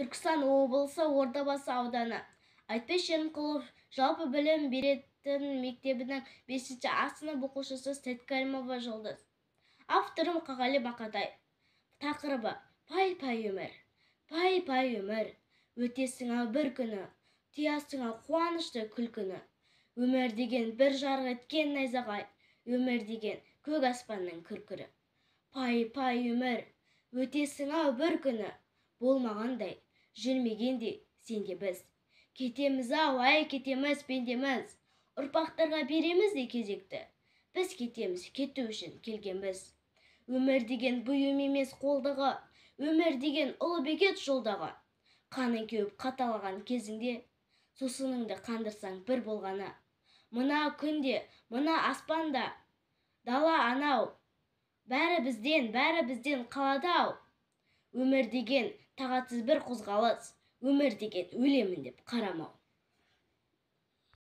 Түркістан облысы, Ордабасы ауданы, Айтбек Шерімқұлов жалпы білім беретін мектебінің 5 А сынып оқушысы Сәткәрімова Жұлдыз. Авторы Мұқағали Мақатаев. Тақырыбы: Пай-пай өмір. Пай-пай өмір, өтесің-ау бір күні, тұясың-ау қуанышты күлкіні. Өмір деген бір жарқ еткен найзағай, өмір деген көк аспанның күркірі. Пай-пай өмір, өтесің-ау бір күні, болмағандай, жүрмегендей сен де біз. Кетеміз-ау, әй, кетеміз, пендеміз, ұрпақтарға береміз де кезекті. Біз кетеміз, кету үшін келгенбіз. Өмір деген бұйым емес қолдағы, өмір деген ұлы бекет жолдағы. Қаның кеуіп қаталаған кезіңде, сусыныңды қандырсаң бір болғаны. Мына күнде, мына аспанда, дала анау, бәрі бізден, бәрі бізден қалады-ау. Өмір деген тағатсыз бір қозғалыс, өмір деген өлемін деп қарамау.